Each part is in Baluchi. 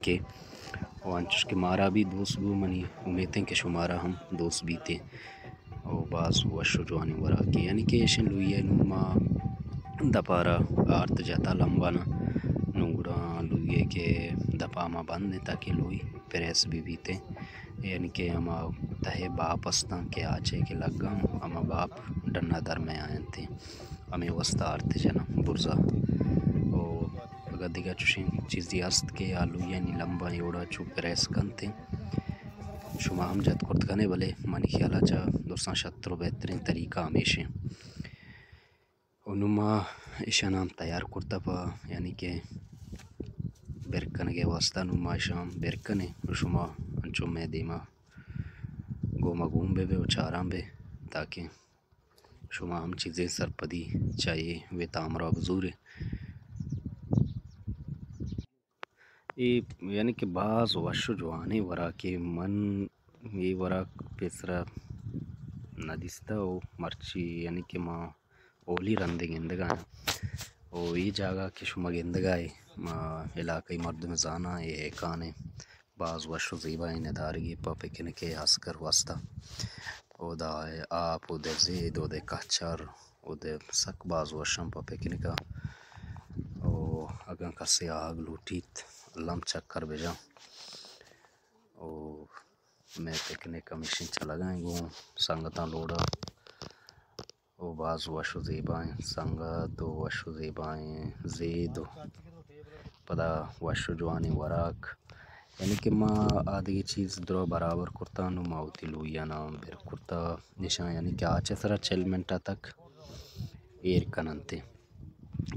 کہ و انچوش کہ مارا بھی دوست بو، منی امیت انت کہ شمارا ہم دوست بیت۔ و باز وش و جوانیں وراکے، یعنی کہ ایشیں لوئی ء نوں ما دپارا آرت جتا لمبانا، نوں گڑا لوئی ء کہ دپا ما بند انت تاکہ لوئی پریس بہ بیت، یعنی کہ ہما تہ ء باپ استاں کہ آچے کہ لگاں، ہما باپ ڈنا در میاینت، ہمے واسطہ آرت جناں برزا۔ و اگاں دگہ چوشیں چیزے است کہ آ لوئیانی لمباں اے وڑا چو پریس کنت، شما ہم جت کرت کنے، بلے منی خیالا چہ درساں شتر و بہترین طریقہ ہمیش انت۔ و نوں ما ایشاں ہم تیار کرتہ پہ، یعنی کہ بر کنگ ء واسطہ نوں ما ایشاں بر کنیں و شما انچو مئے دیما گوما گون بہ بے و چاراں بے، تاکہ شما ہم چیزیں سرپدی چہ اے وے تامرا بزورے۔ اے یعنی کہ باز وش و جوانیں وراکے، من اے وراک پیسرا نہ دیستہ و مرچی یعنی کہ ما اولی رندے گندگا آں۔ و اے جاگہ کہ شما گندگا اے، ما علاقائی مردم زاناں، اے ہیکان اے، باز وش و زیبائیں ندارگے پہ پکنک ء اسکر واسطہ۔ اودا آپ، اودے زید، اودے کچر، اودے سک باز وشاں پہ پکنک ء۔ او اگاں کسے آہگ لوٹیت، الم چکر بجاں۔ او مئے پکنک ہمیشیں چلگا ایں گوں سنگتاں لوڑا۔ او باز وش و زیبائیں سنگت و وش و زیبائیں زید و پدا وش و جوانیں وراک، یعنی کہ ما آدگہ چیز درا برابر کرتاں و ما وتی لوئیانا بر کرتا نشان، یعنی کہ آچ ء سرا چل منٹ ء تک ایر کننت۔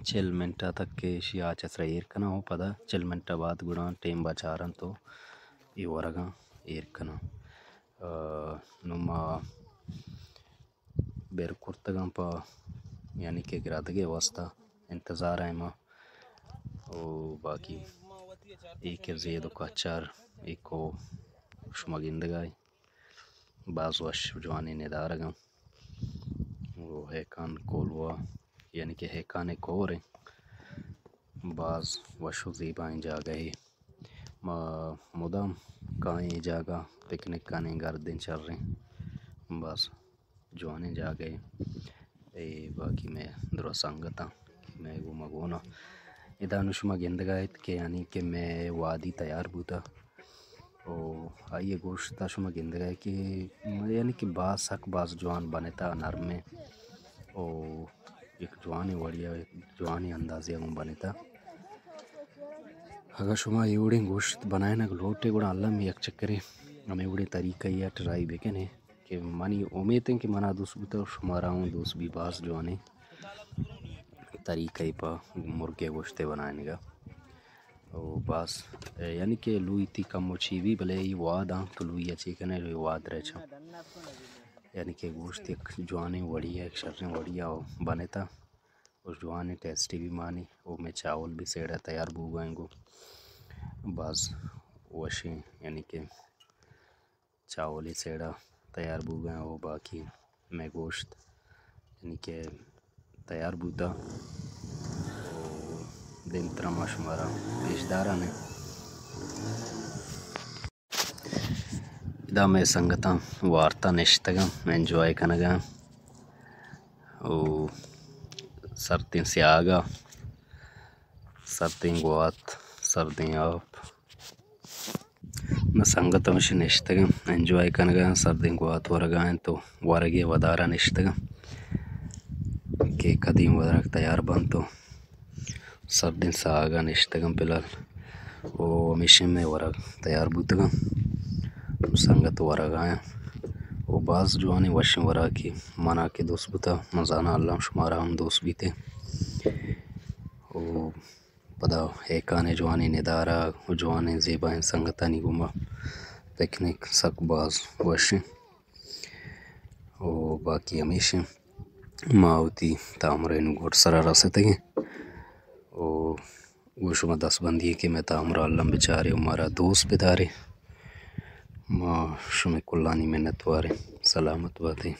چل منٹ ء تک کہ ایشی آچ ء سرا ایر کناں و پدا چل منٹ ء بعد گڑا ٹیم بچاراں تو اے ورگاں ایر کناں۔ آ، نوں ما بر کرتگاں پہ، یعنی کہ گرادگے واسطہ انتظار ء ما۔ او باقی اے کہ زید و کچار، اے کو شما گندگا اے، باز وش جوانیں ندارگاں۔ او ہیکان کولوا، یعنی کہ ہیکان کور ایں، باز وش و زیبائیں جاگہے۔ ما مدام کائیں اے جاگہ پکنک کنیں، گردیں چریں، بس جوانیں جاگہے۔ اے باقی مئے درا سنگتاں کہ مئے گوما گونا۔ ادا نوں شما گندگا ایت کہ یعنی کہ مئے وادی تیار بوتا۔ او آئی گوشتا شما گندگا کہ یعنی کہ باز سک باز جوان بنتا، نرمیں۔ او یک جوانیں وڑیا، یک جوانیں اندازے ء گوں بنتا۔ اگاں شما اے وڑیں گوشت بنائینگ لوٹے، گڑا الم یک چکرے ہمے وڑیں طریقہ ء ٹرائی بکنے کہ منی امیت انت کہ منا دوست بوتا، شمارا ہوں دوست بی۔ باز جوانیں طریقہ ء پہ مرگے گوشتے بنائینگا۔ او باز، یعنی کہ لوئی تی کم و چی بی، بلے ای واد آں تو لوئی ء چی کنے، لوئی واد رہ چاں۔ یعنی کہ گوشت یک جوانیں وڑی ء، یک شریں وڑی ء بنتا۔ و جوانیں ٹیسٹی بھی مانی۔ او مئے چاول بھی سیڑا تیار بوگا انگو۔ باز وشیں، یعنی کہ چاولی سیڑا تیار بوگا۔ او باقی مئے گوشت یعنی کہ تیار بوتا۔ او دیمترا ما شمارا پیش دارانے۔ ادا مئے سنگتاں وارتا نشتگاں، انجوائے کنگاں۔ او سردیں سیاگا، سردیں گوات، سردیں آپ۔ مئے سنگت ہمشی نشتگاں، انجوائے کنگاں، سردیں گوات ورگا انت تو ورگے ودارا نشتگاں کہ کدیم ورگ تیار بنت تو۔ سردیں ساہگا نشتگاں فی الحال۔ او ہمیشیں مئے ورگ تیار بوتگاں۔ سنگت ورگا آیاں۔ او باز جوانیں وشیں وراکے منا کہ دوست بوتا، من زاناں الم شمارا ہم دوست بیتے۔ او پدا ہیکانیں جوانیں ندارگ و جوانیں زیبائیں سنگتانی گوما پکنک سک باز وشیں۔ و باقی ہمیش انت، ما وتی تامر ء نوں گڈ سرا رستگیں۔ و گوں شما دستبندی کہ مئے تامر ء الم بچارے و مارا دوست بدارے۔ ما شمئے کلانی منتواریں۔ سلامت باتے۔